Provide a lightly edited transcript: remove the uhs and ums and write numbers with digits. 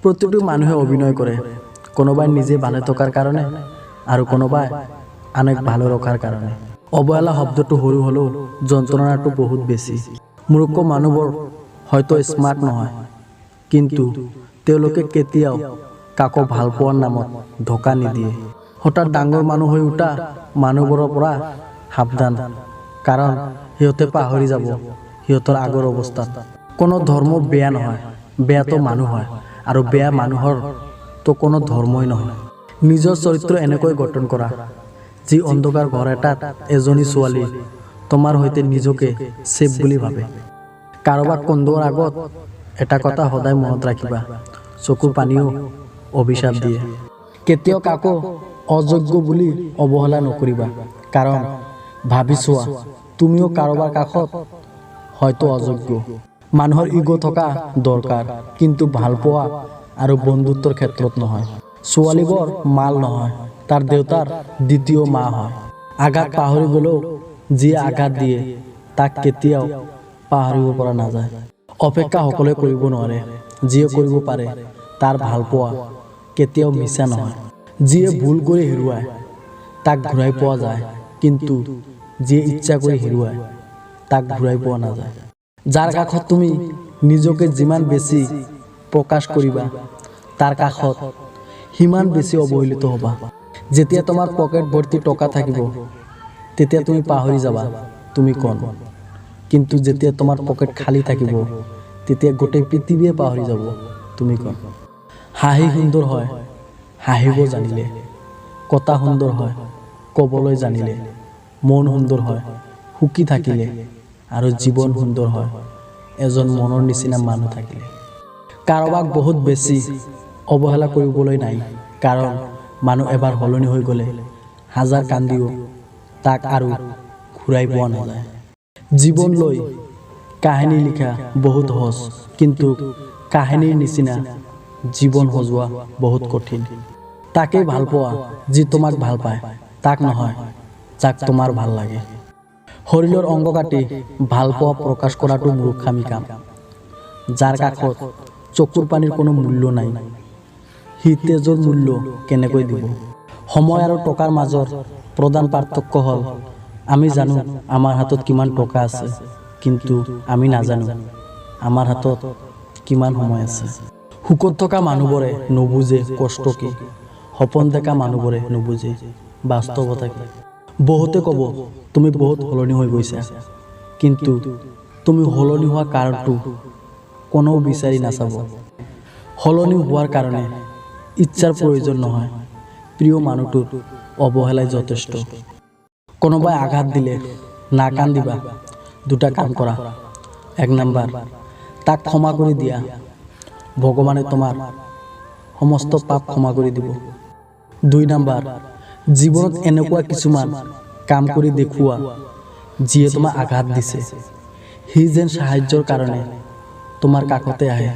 প্ৰতিটো মানুহে অভিনয় কৰে, কোনোবাই নিজে ভালে থকাৰ কাৰণে আৰু কোনোবাই আনক ভালে ৰখাৰ কাৰণে। অৱহেলা শব্দটো সৰু হ'লেও যন্ত্ৰণাটো বহুত বেছি। মূৰ্খ মানুহবোৰ হয়তো স্মাৰ্ট নহয়, কিন্তু তেওঁলোকে কেতিয়াও কাকো ভাল পোৱাৰ নামত ধোকা নিদিয়ে। হঠাৎ ডাঙৰ মানুহ হৈ উঠা মানুহবোৰৰ পৰা সাৱধান, কাৰণ সিহঁতে পাহৰি যাব সিহঁতৰ আগৰ অৱস্থাত। কোনো ধৰ্ম বেয়া নহয়, বেয়াটো মানুহ হয়, আৰু বেয়া মানুহৰ তো কোনো ধৰ্মই নহয়। নিজৰ চৰিত্ৰ এনেকৈ গঠন কৰা, যি অন্ধকাৰ ঘৰ এটাত এজনী ছোৱালী তোমাৰ সৈতে নিজকে ছেফ বুলি ভাবে। কাৰোবাক কন্দোৱাৰ আগত এটা কথা সদায় মনত ৰাখিবা, চকুৰ পানীও অভিশাপ দিয়ে। কেতিয়াও কাকো অযোগ্য বুলি অৱহেলা নকৰিবা, কাৰণ ভাবি চোৱা, তুমিও কাৰোবাৰ কাষত হয়তো অযোগ্য। মানুহৰ ইগ' থকা দৰকাৰ, কিন্তু ভালপোৱা আৰু বন্ধুত্বৰ ক্ষেত্ৰত নহয়। ছোৱালীবোৰ মাল নহয়, তাৰ দেউতাৰ দ্বিতীয় মা হয়। আঘাত পাহৰি গ'লেও যিয়ে আঘাত দিয়ে তাক কেতিয়াও পাহৰিব পৰা নাযায়। অপেক্ষা সকলোৱে কৰিব নোৱাৰে, যিয়ে কৰিব পাৰে তাৰ ভালপোৱা কেতিয়াও মিছা নহয়। যিয়ে ভুল কৰি হেৰুৱায় তাক ঘূৰাই পোৱা যায়, কিন্তু যিয়ে ইচ্ছা কৰি হেৰুৱায় তাক ঘূৰাই পোৱা নাযায়। যাৰ কাষত তুমি নিজকে যিমান বেছি প্ৰকাশ কৰিবা, তাৰ কাষত সিমান বেছি অৱহেলিত হ'বা। যেতিয়া তোমাৰ পকেট ভৰ্তি টকা থাকিব, তেতিয়া তুমি পাহৰি যাবা তুমি কোন, কিন্তু যেতিয়া তোমাৰ পকেট খালী থাকিব, তেতিয়া গোটেই পৃথিৱীয়ে পাহৰি যাব তুমি কোন। হাঁহি সুন্দৰ হয় হাঁহিব জানিলে, কথা সুন্দৰ হয় ক'বলৈ জানিলে, মন সুন্দৰ হয় সুখী থাকিলে, আৰু জীৱন সুন্দৰ হয় এজন মনৰ নিচিনা মানুহ থাকিলে। কাৰোবাক বহুত বেছি অৱহেলা কৰিবলৈ নাই, কাৰণ মানুহ এবাৰ সলনি হৈ গ'লে হাজাৰ কান্দিও তাক আৰু ঘূৰাই পোৱা নাযায়। জীৱন লৈ কাহিনী লিখা বহুত সহজ, কিন্তু কাহিনীৰ নিচিনা জীৱন সজোৱা বহুত কঠিন। তাকেই ভাল পোৱা যি তোমাক ভাল পায়, তাক নহয় যাক তোমাৰ ভাল লাগে। শৰীৰৰ অংগ কাটি ভাল পোৱা প্ৰকাশ কৰাটো মূৰ্খামি কাম। যাৰ কাষত চকুৰ পানীৰ কোনো মূল্য নাই, সি তেজৰ মূল্য কেনেকৈ দিব? সময় আৰু টকাৰ মাজৰ প্ৰধান পাৰ্থক্য হ'ল, আমি জানো আমাৰ হাতত কিমান টকা আছে, কিন্তু আমি নাজানো আমাৰ হাতত কিমান সময় আছে। সুখত থকা মানুহবোৰে নুবুজে কষ্ট কি, সপোন দেখা মানুহবোৰে নুবুজে বাস্তৱতা কি। বহুতে ক'ব তুমি বহুত সলনি হৈ গৈছা, কিন্তু তুমি সলনি হোৱা কাৰণটো কোনেও বিচাৰি নাচাব। সলনি হোৱাৰ কাৰণে ইচ্ছাৰ প্ৰয়োজন নহয়, প্ৰিয় মানুহটোৰ অৱহেলাই যথেষ্ট। কোনোবাই আঘাত দিলে নাকান্দিবা, দুটা কাম কৰা। এক নাম্বাৰ, তাক ক্ষমা কৰি দিয়া, ভগৱানে তোমাৰ সমস্ত পাপ ক্ষমা কৰি দিব। দুই নাম্বাৰ, জীৱনত এনেকুৱা কিছুমান কাম কৰি দেখুওৱা, যিয়ে তোমাক আঘাত দিছে সি যেন সাহায্যৰ কাৰণে তোমাৰ কাষতে আহে।